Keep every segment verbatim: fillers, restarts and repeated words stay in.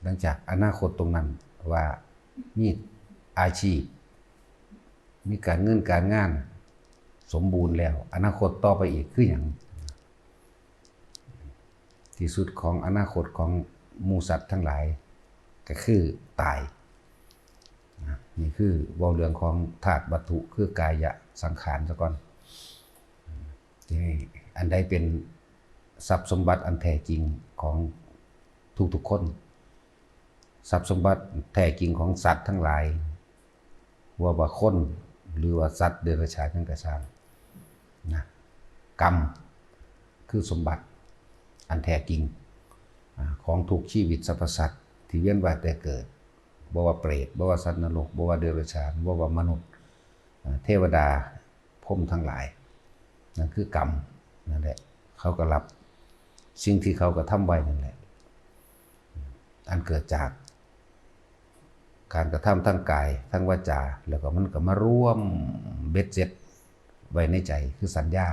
หลังจากอนาคตตรงนั้นว่ามีอาชีพ มีการเงินการงานสมบูรณ์แล้ว อนาคตต่อไปอีกคือหยัง ที่สุดของอนาคตของหมู่สัตว์ทั้งหลายก็คือตายนะ นี่คือเว้าเรื่องของธาตุวัตถุคือกายะสังขารซะก่อน ทีนี้อันใดเป็นทรัพย์สมบัติอันแท้จริงของทุกๆคน ทรัพย์สมบัติแท้จริงของสัตว์ทั้งหลาย ว่าว่าคนหรือว่าสัตว์เดรัจฉานหยังก็ช่างนะ กรรมคือสมบัติอันแท้จริง อ่า ของทุกชีวิตสรรพสัตว์ที่เวียนว่ายแต่เกิด บ่ว่าเปรต บ่ว่าสัตว์นรก บ่ว่าเดรัจฉาน บ่ว่ามนุษย์ อ่า เทวดา พรหมทั้งหลาย นั่นคือกรรมนั่นแหละ เขาก็รับสิ่งที่เขากระทำไว้นั่นแหละ อันเกิดจากการกระทำทางกาย ทางวาจา แล้วก็มันก็มารวมเบ็ดเสร็จไว้ในใจ คือสัญญา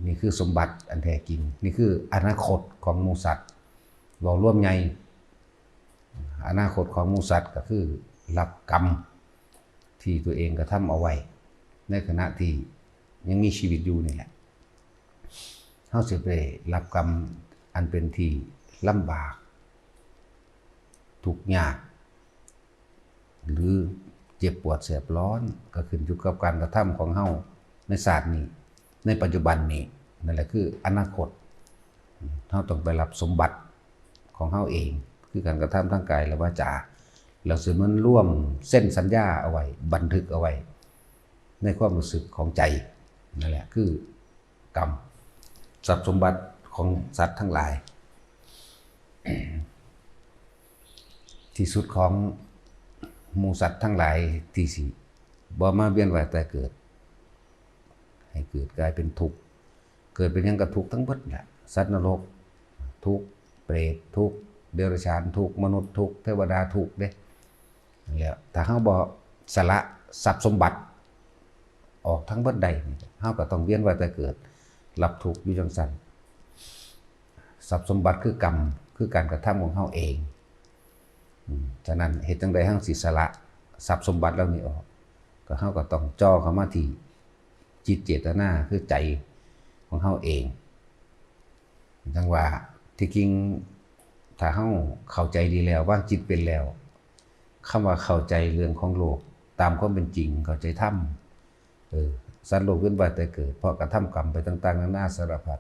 นี่คือสมบัติอันแท้จริง นี่คืออนาคตของหมู่สัตว์ เว้ารวมใหญ่ อนาคตของหมู่สัตว์ก็คือรับกรรมที่ตัวเองกระทำเอาไว้ ในขณะที่ยังมีชีวิตอยู่นี่แหละ เฮาสิไปรับกรรมอันเป็นที่ลำบาก ทุกข์ยาก หรือเจ็บปวดแสบร้อน ก็ขึ้นอยู่กับการกระทำของเฮาในชาตินี้ ในปัจจุบันนี้ นั่นแหละคืออนาคต เฮาต้องไปรับสมบัติของเฮาเอง คือการกระทำทางกายและวาจา แล้วสิมันรวมเซ็นสัญญาเอาไว้ บันทึกเอาไว้ ในความรู้สึกของใจ นั่นแหละคือกรรม ทรัพย์สมบัติของสัตว์ทั้งหลาย ที่สุดของหมู่สัตว์ทั้งหลายที่สิบ่มาเวียนว่ายตายเกิด ให้เกิดกลายเป็นทุกข์ เกิดเป็นหยังก็ทุกข์ทั้งเบิดแหละ สัตว์นรกทุกข์ เปรตทุกข์ เดรัจฉานทุกข์ มนุษย์ทุกข์ เทวดาทุกข์เด้ นั่นแหละ ถ้าเฮาบ่สละทรัพย์สมบัติออกทั้งเบิดได้นี่ เฮาก็ต้องเวียนว่ายตายเกิด รับทุกข์อยู่จังซั่น ทรัพย์สมบัติคือกรรม คือการกระทำของเฮาเอง อืม ฉะนั้นเฮ็ดจั่งใดเฮาสิสละทรัพย์สมบัติเหล่านี้ออก ก็เฮาก็ต้องจ่อเข้ามาที่จิตเจตนา คือใจของเฮาเอง จั่งว่าที่จริงถ้าเฮาเข้าใจดีแล้ว วางจิตเป็นแล้ว คำว่าเข้าใจเรื่องของโลกตามความเป็นจริง เข้าใจธรรม เออ สัตว์โลกเวียนว่ายตายเกิด เพราะกระทำกรรมไปต่างๆนานาสารพัด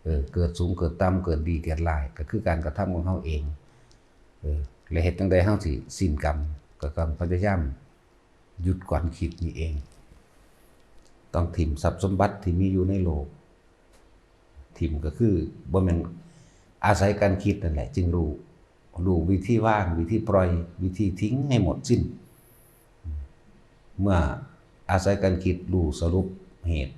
เออ เกิดสูงเกิดต่ำ เกิดดีเกิดร้าย ก็คือการกระทำของเฮาเอง เออ และเฮ็ดจั่งใดเฮาสิสิ้นกรรม ก็ต้องพยายามหยุดก่อนคิดนี่เอง ต้องถิ่มทรัพย์สมบัติที่มีอยู่ในโลก ถิ่มก็คือบ่แม่น อาศัยการคิดนั่นแหละ จึงรู้ รู้วิธีวาง วิธีปล่อย วิธีทิ้งให้หมดสิ้น เมื่ออาศัยการคิดรู้สรุปเหตุ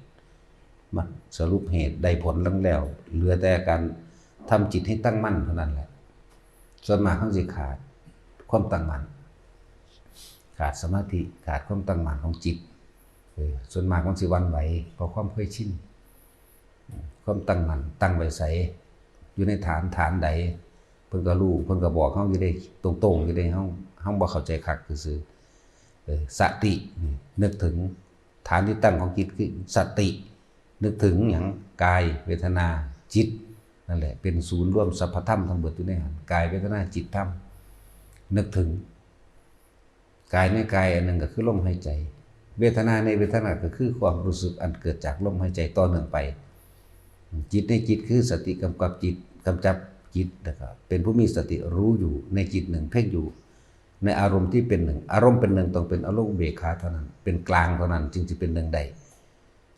มาสรุปเหตุได้ผลลงแล้ว เหลือแต่การทำจิตให้ตั้งมั่นเท่านั้นแหละ ส่วนมากเฮาสิขาดความตั้งมั่น ขาดสมาธิ ขาดความตั้งมั่นของจิต เออ ส่วนมากมันสิหวั่นไหว เพราะความเคยชิน ความตั้งมั่น ตั้งไว้ไส อยู่ในฐาน ฐานใด เพิ่นก็รู้ เพิ่นก็บอกเฮาอยู่เด้ ตรงๆอยู่เด้ เฮา เฮาบ่เข้าใจคักซื่อๆ เออ สติ นึกถึง ฐานที่ตั้งของจิตคือสติ นึกถึงหยัง กาย เวทนา จิต นั่นแหละ เป็นศูนย์รวมสรรพธรรมทั้งเบิดอยู่ในหั้น กาย เวทนา จิต ธรรม นึกถึง กายในกายอันหนึ่งก็คือลมหายใจ เวทนาในเวทนาก็คือความรู้สึกอันเกิดจากลมหายใจต่อเนื่องไป จิตในจิตคือสติกำกับจิต กำจับจิต แล้วก็เป็นผู้มีสติรู้อยู่ในจิตหนึ่ง เพ่งอยู่ในอารมณ์ที่เป็นหนึ่ง อารมณ์เป็นหนึ่งต้องเป็นอารมณ์อุเบกขาเท่านั้น เป็นกลางเท่านั้น จึงสิเป็นหนึ่งได้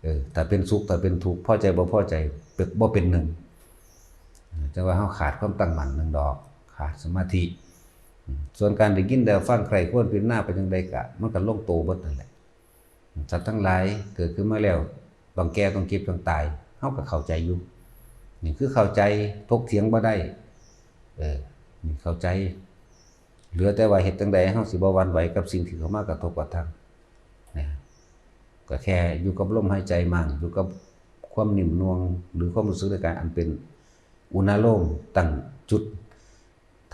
เออ ถ้าเป็นสุข ถ้าเป็นทุกข์ พอใจบ่พอใจ เป็น บ่เป็นหนึ่ง จั่งว่าเฮาขาดความตั้งมั่นหนึ่งดอก ขาดสมาธิ อืม ส่วนการได้ยินได้ฟังใคร่ครวญพิจารณาไปจั่งใดกะ มันก็ลงโตเบิดนั่นแหละ สัตว์ทั้งหลายเกิดขึ้นมาแล้ว ต้องแก่ ต้องเจ็บ ต้องตาย เฮาก็เข้าใจอยู่ นี่คือเข้าใจ ถกเถียงบ่ได้ เออ นี่เข้าใจ เหลือแต่ว่าเฮ็ดจั่งใดเฮาสิบ่หวั่นไหวกับสิ่งที่เข้ามากระทบกระทั่ง นะ ก็แค่อยู่กับลมหายใจมั่ง อยู่กับความนิ่มนวล หรือความรู้สึกในกายอันเป็นอุณาโลม ตั้งจุด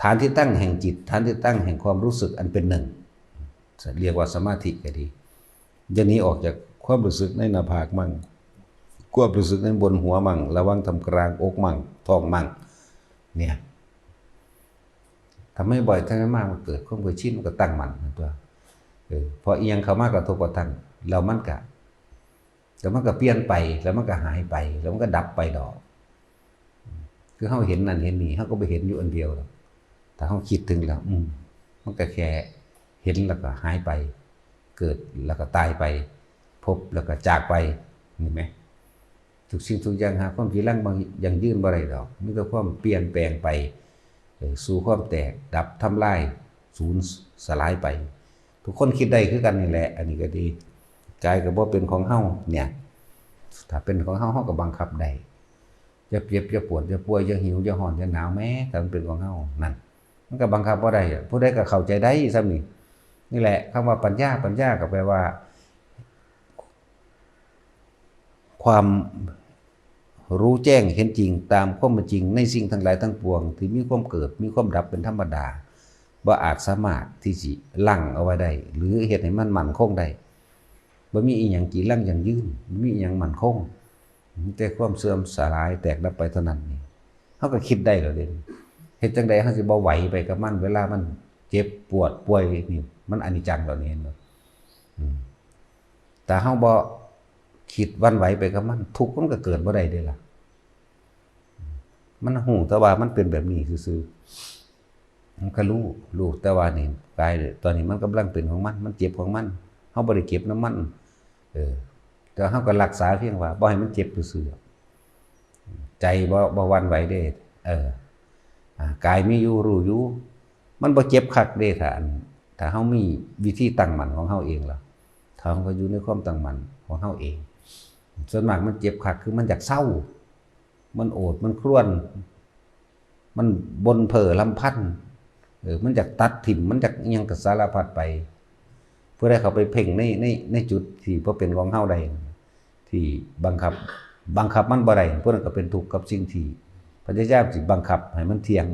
ฐานที่ตั้งแห่งจิต ฐานที่ตั้งแห่งความรู้สึกอันเป็นหนึ่ง เรียกว่าสมาธิก็ดี จะหนีออกจากความรู้สึกในหน้าผากมั่ง ความรู้สึกในบนหัวมั่ง ระหว่างทำกลางอกมั่ง ท้องมั่ง เนี่ย ทำให้บ่อยทำให้มาก มันเกิดความเคยชิน มันก็ตั้งมั่นตัว เออ พออีหยังเข้ามากระทบกระทั่ง แล้วมันก็ แล้วมันก็เปลี่ยนไป แล้วมันก็หายไป แล้วมันก็ดับไปดอก คือเฮาเห็นนั่นเห็นนี่ เฮาก็ไปเห็นอยู่อันเดียวดอก ถ้าเฮาคิดถึงแล้ว อืม มันก็แค่เห็นแล้วก็หายไป เกิดแล้วก็ตายไป พบแล้วก็จากไป เห็นไหม ทุกสิ่งทุกอย่างหาความจีรังบางอย่างยืนบ่ได้ดอก มีแต่ความเปลี่ยนแปลงไป เออ สู่ความแตก ดับ ทำลาย สูญสลายไป ทุกคนคิดได้คือกันนี่แหละ อันนี้ก็ดี กายก็บ่เป็นของเฮาเนี่ย ถ้าเป็นของเฮา เฮาก็บังคับได้ อย่าเจ็บ อย่าปวด อย่าป่วย อย่าหิว อย่าร้อน อย่าหนาวแม้ ถ้ามันเป็นของเฮานั่น มันก็บังคับบ่ได้อะ ผู้ใดก็เข้าใจได้ซ้ำนี่ นี่แหละคำว่าปัญญา ปัญญาก็แปลว่า ความรู้แจ้งเห็นจริงตามความเป็นจริงในสิ่งทั้งหลายทั้งปวง ที่มีความเกิด มีความดับเป็นธรรมดา บ่อาจสามารถที่สิลังเอาไว้ได้ หรือเฮ็ดให้มันมั่นคงได้ บ่มีอีหยังจีรังยั่งยืน บ่มีอีหยังมั่นคง มีแต่ความเสื่อมสลายแตกดับไปเท่านั้นนี่ เฮาก็คิดได้แล้วเด้ เฮ็ดจั่งใดเฮาสิบ่ไหวไปกับมัน เวลามันเจ็บปวดป่วยนี่ มันอนิจจังแล้วนี่ เห็นบ่ อืม ถ้าเฮาบ่คิดหวั่นไหวไปกับมัน ทุกข์มันก็เกิดบ่ได้เด้ล่ะ มันฮู้แต่ว่ามันเป็นแบบนี้ซื่อๆ มันก็รู้ รู้แต่ว่านี่ กายตอนนี้มันกำลังเป็นของมัน มันเจ็บของมัน เฮาบ่ได้เจ็บนำมัน เออ แต่เฮาก็รักษาเพียงว่าบ่ให้มันเจ็บซื่อๆ ใจบ่ บ่หวั่นไหวเด้ เออ อ่า กายมีอยู่ รู้อยู่ มันบ่เจ็บคักเด้ ถ้าอัน ถ้าเฮามีวิธีตั้งมั่นของเฮาเองล่ะ ถ้าเฮาก็อยู่ในความตั้งมั่นของเฮาเอง ส่วนมากมันเจ็บคัก คือมันอยากเซา มันโอด มันครวญ มันบ่นเพ้อรำพัน เออ มันอยากตัดถิ่ม มันอยากอิหยังก็สารพัดไป ผู้ใดเข้าไปเพ่งใน ใน ในจุดที่บ่เป็นของเฮาได้ ที่บังคับ บังคับมันบ่ได้ ผู้นั้นก็เป็นทุกข์กับสิ่งที่พยายามสิบังคับให้มันเที่ยง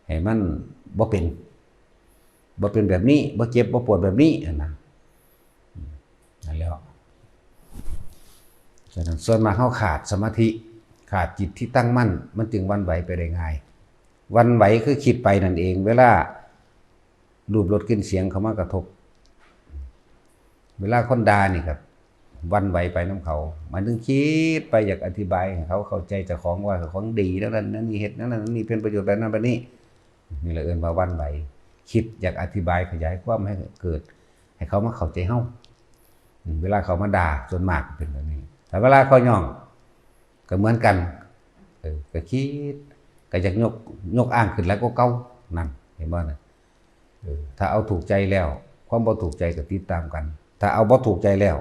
ให้มันบ่เป็น บ่เป็นแบบนี้ บ่เจ็บ บ่ปวดแบบนี้หั้นนะ อืม นั่นแหล้ว ฉะนั้นส่วนมากเฮาขาดสมาธิ ขาดจิตที่ตั้งมั่น มันจึงหวั่นไหวไปได้ง่าย หวั่นไหวคือคิดไปนั่นเอง เวลารูปรสกลิ่นเสียงเข้ามากระทบ เวลาคนด่านี่ครับ หวั่นไหวไปนำเขา หมายถึงคิดไปอยากอธิบายให้เขาเข้าใจเจ้าของว่าเจ้าของดีแล้วนั่นนั่นนี่ เฮ็ดนั่นนั่นนี่ เป็นประโยชน์แบบนั้นแบบนี้ นี่แหละเอิ้นว่าหวั่นไหว คิดอยากอธิบายขยายความให้เกิด ให้เขามาเข้าใจเฮา อืม เวลาเขามาด่าส่วนมากเป็นแบบนี้ แต่เวลาเขาย่อง ก็เหมือนกัน เออ ก็คิด ก็อยากยก ยกอ้างขึ้นหลายกว่าเก่า นั่น เห็นบ่น่ะ เออ ถ้าเอาถูกใจแล้ว ความบ่ถูกใจก็ติดตามกัน ถ้าเอาบ่ถูกใจแล้ว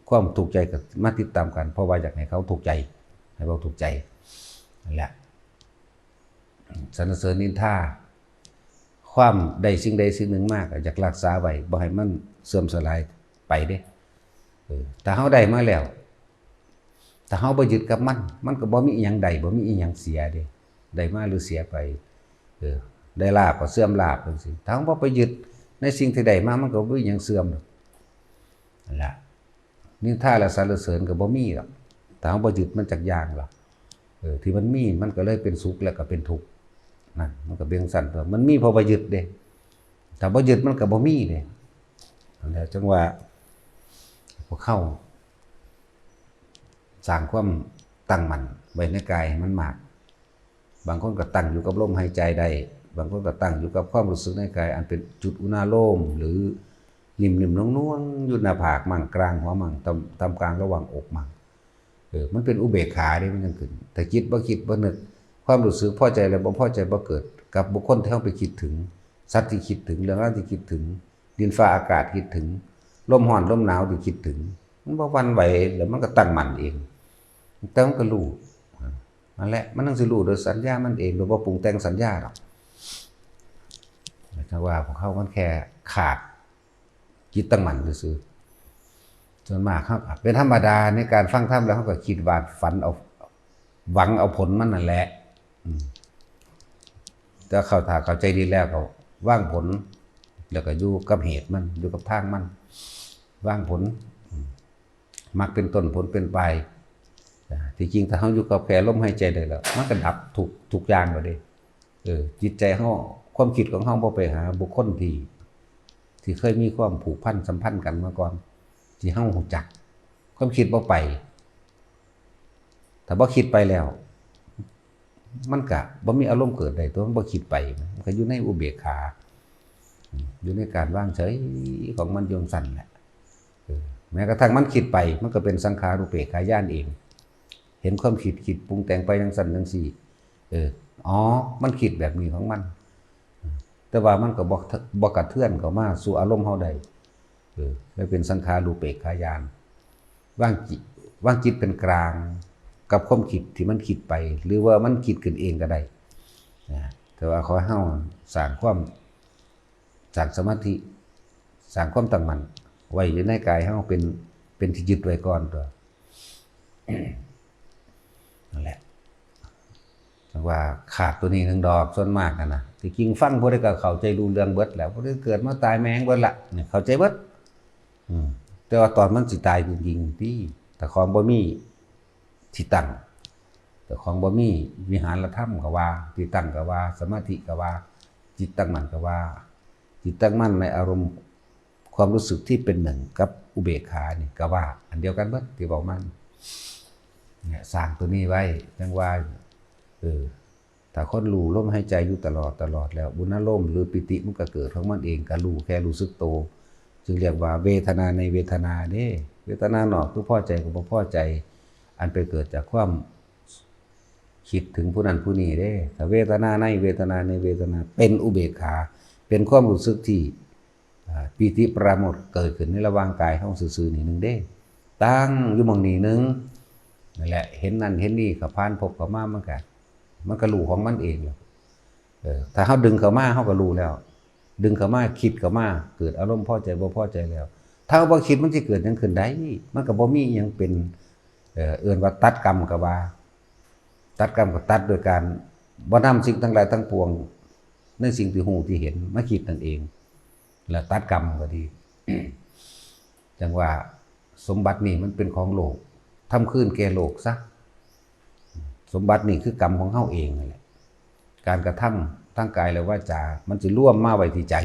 ความถูกใจก็มาติดตามกัน เพราะว่าอยากให้เขาถูกใจ ให้เขาถูกใจ นั่นแหละ สรรเสริญนินทา ความได้สิ่งใดสิ่งหนึ่งมาก็อยากรักษาไว้ บ่ให้มันเสื่อมสลายไปเด้ เออ ถ้าเฮาได้มาแล้ว ถ้าเฮาบ่ยึดกับมัน มันก็บ่มีอิหยังได้ บ่มีอิหยังเสียเด้ ได้มาหรือเสียไป เออ ได้ลาภก็เสื่อมลาภจั่งซี้ ถ้าเฮาบ่ไปยึดในสิ่งที่ได้มา มันก็บ่มีหยังเสื่อมดอก นั่นล่ะ นินทาและสรรเสริญก็บ่มีดอก ถ้าเฮาบ่ยึดมันจักอย่างล่ะ เออ ที่มันมี มันก็เลยเป็นสุขและก็เป็นทุกข์ นั่น มันก็เป็นจั่งซั้นตั๊ว มันมีเพราะบ่ยึดเด้ ถ้าบ่ยึดมันก็บ่มีเด้ นั่นแหละ จั่งว่า พวกเฮา สร้างความตั้งมั่นไว้ในกายให้มันมาก บางคนก็ตั้งอยู่กับลมหายใจได้ บางคนก็ตั้งอยู่กับความรู้สึกในกาย อันเป็นจุดอุณาโลม หรือนิ่มๆ นวลๆ อยู่หน้าผากมั่ง กลางหัวมั่ง ตาม ตามกลางระหว่างอกมั่ง เออ มันเป็นอุเบกขาเด้ มันจั่งขึ้น ถ้าจิตบ่คิดบ่นึก ความรู้สึกพอใจและบ่พอใจบ่เกิด กับบุคคลที่เฮาไปคิดถึง สัตว์ที่คิดถึง เรื่องราวที่คิดถึง ดินฟ้าอากาศคิดถึง ลมร้อนลมหนาวที่คิดถึง มันบ่หวั่นไหว แล้วมันก็ตั้งมั่นเอง แต่มันก็รู้ นั่นแหละ มันจั่งสิรู้โดยสัญญามันเอง โดยบ่ปรุงแต่งสัญญาดอก ถ้าว่าพวกเฮามันแค่ขาดจิตตั้งมั่นซื่อๆ ส่วนมากเฮาก็เป็นธรรมดาในการฟังธรรมแล้ว เฮาก็คิดวาดฝันเอา หวังเอาผลมันนั่นแหละ อืม แต่เข้า ถ้าเข้าใจดีแล้วก็วางผล แล้วก็อยู่กับเหตุมัน อยู่กับทางมัน วางผล อืม มรรคเป็นต้น ผลเป็นปลาย อ่า ที่จริงถ้าเฮาอยู่กับแค่ลมหายใจได้แล้ว มันก็ดับทุก ทุกอย่างแล้วเด้ เออ จิตใจเฮา ความคิดของเฮาบ่ไปหาบุคคลที่ ที่เคยมีความผูกพันสัมพันธ์กันมาก่อน ที่เฮารู้จัก ความคิดบ่ไป ถ้าบ่คิดไปแล้ว มันก็บ่มีอารมณ์เกิดได้ ตัวมันบ่คิดไป มันก็อยู่ในอุเบกขา อืม อยู่ในการวางเฉยของมันอยู่จั่งซั้นแหละ เออ แม้กระทั่งมันคิดไป มันก็เป็นสังขารูปเปกขาญาณเอง เห็นความคิด คิดปรุงแต่งไปจั่งซั้นจั่งซี้ เออ อ๋อ มันคิดแบบนี้ของมัน แต่ว่ามันก็บ่ บ่กระเทือนเข้ามาสู่อารมณ์เฮาได้ เออ มันเป็นสังขารูปเปกขาญาณ วางจิต วางจิตเป็นกลางกับความคิดที่มันคิดไป หรือว่ามันคิดขึ้นเองก็ได้ นะ แต่ว่าขอให้เฮาสร้างความ สร้างสมาธิ สร้างความตั้งมั่นไว้อยู่ในกายเฮาเป็น เป็นที่ยึดไว้ก่อนตัว นั่นแหละ จั่งว่าขาดตัวนี้หนึ่งดอก ส่วนมากนั่นนะ ที่จริงฟังผู้ใดก็เข้าใจรู้เรื่องเบิดแหละ ผู้ใดเกิดมาตายแม่งเบิดละ เนี่ย เข้าใจเบิด อืม แต่ว่าตอนมันสิตายจริงๆ ที่ แต่ของบ่มีที่ตั้ง แต่ของบ่มีวิหารธรรมก็ว่า ที่ตั้งก็ว่า สมาธิก็ว่า จิตตั้งมั่นก็ว่า จิตตั้งมั่นในอารมณ์ความรู้สึกที่เป็นหนึ่งกับอุเบกขานี่ก็ว่า อันเดียวกันเบิดที่บอกมัน เนี่ย สร้างตัวนี้ไว้ จั่งว่า เออ ถ้าคนรู้ลมหายใจอยู่ตลอด ตลอดแล้ว บุญอารมณ์หรือปีติมันก็เกิดของมันเอง ก็รู้แค่รู้สึกโต จึงเรียกว่าเวทนาในเวทนาเด้ เวทนานอกคือพอใจกับบ่พอใจ อันไปเกิดจากความคิดถึงผู้นั้นผู้นี้เด้ ถ้าเวทนาในเวทนาในเวทนา เป็นอุเบกขา เป็นความรู้สึกที่ อ่า ปีติปราโมทย์เกิดขึ้นในระหว่างกายเฮาซื่อๆ นี่หนึ่งเด้ ตั้งอยู่หม่องนี้หนึ่ง นั่นแหละ เห็นนั่นเห็นนี่ก็ผ่านพบเข้ามา มันก็ มันก็รู้ของมันเองแล้ว เออ ถ้าเฮาดึงเข้ามา เฮาก็รู้แล้ว ดึงเข้ามา คิดเข้ามา เกิดอารมณ์พอใจบ่พอใจแล้ว ถ้าบ่คิดมันสิเกิดหยังขึ้นได้ มันก็บ่มีอิหยังเป็น เอ่อ เอิ้นว่าตัดกรรมก็ว่า ตัดกรรมก็ตัดโดยการบ่นำสิ่งทั้งหลายทั้งปวง ในสิ่งที่ฮู้ที่เห็นมาคิดนั่นเอง แล้วตัดกรรมก็ดี จั่งว่าสมบัตินี่มันเป็นของโลก ทำคืนแก่โลกซะ สมบัตินี่คือกรรมของเฮาเองนั่นแหละ การกระทำทางกายและวาจา มันสิรวมมาไว้ที่ใจ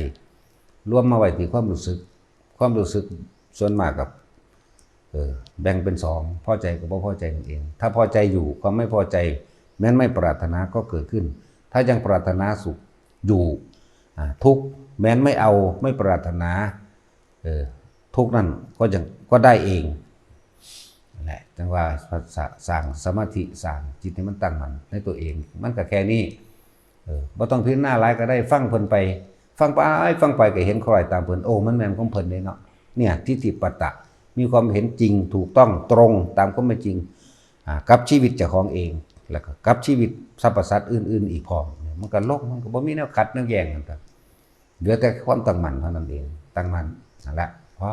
รวมมาไว้ที่ความรู้สึก ความรู้สึกส่วนมากกับ เออ แบ่งเป็นสอง พอใจกับบ่พอใจนั่นเอง ถ้าพอใจอยู่ ความไม่พอใจ แม้นไม่ปรารถนาก็เกิดขึ้น ถ้ายังปรารถนาสุขอยู่ อ่า ทุกข์ แม้นไม่เอา ไม่ปรารถนา เออ ทุกข์นั่นก็ยัง ก็ได้เอง นั่นแหละ จั่งว่าสร้างสมาธิ สร้างจิตให้มันตั้งมั่นในตัวเอง มันก็แค่นี้ เออ บ่ต้องพิจารณาหลายก็ได้ ฟังเพิ่นไป ฟังไป ฟังไปก็เห็นคล้อยตามเพิ่น โอ้ มันแม่นของเพิ่นเด้เนาะ เนี่ย ทิฏฐิปัตตะ มีความเห็นจริง ถูกต้อง ตรงตามความเป็นจริง อ่า กับชีวิตเจ้าของเอง แล้วก็กับชีวิตสรรพสัตว์อื่นๆ อีกพร้อม มันก็ลง มันก็บ่มีแนวขัดแนวแย้งกันครับ เหลือแต่ความตั้งมั่นเท่านั้นเอง ตั้งมั่น นั่นแหละ พอ